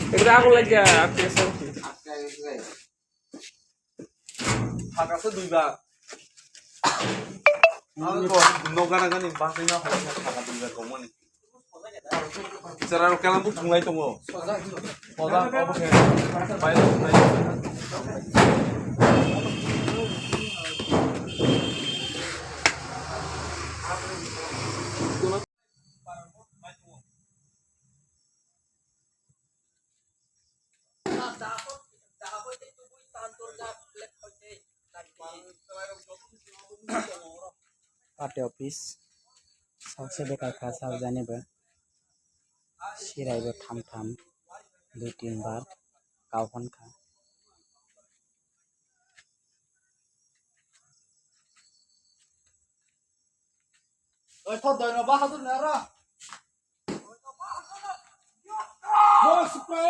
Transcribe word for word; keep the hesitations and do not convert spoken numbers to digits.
Egra ako lagi ya, aku ya, sir. Hakase duiba. Ang ko nogana gani bakri na holo haka duiba komoni. Chara ro kalam bu thunglai tongo. Soja, obo khe. Bai thunglai. Party office sakse bekai kha, sajani bo sirai bo tham tham dui tin bar kau hwn kha. Oi, thot doi no ba hadur na ra. Bos, pa.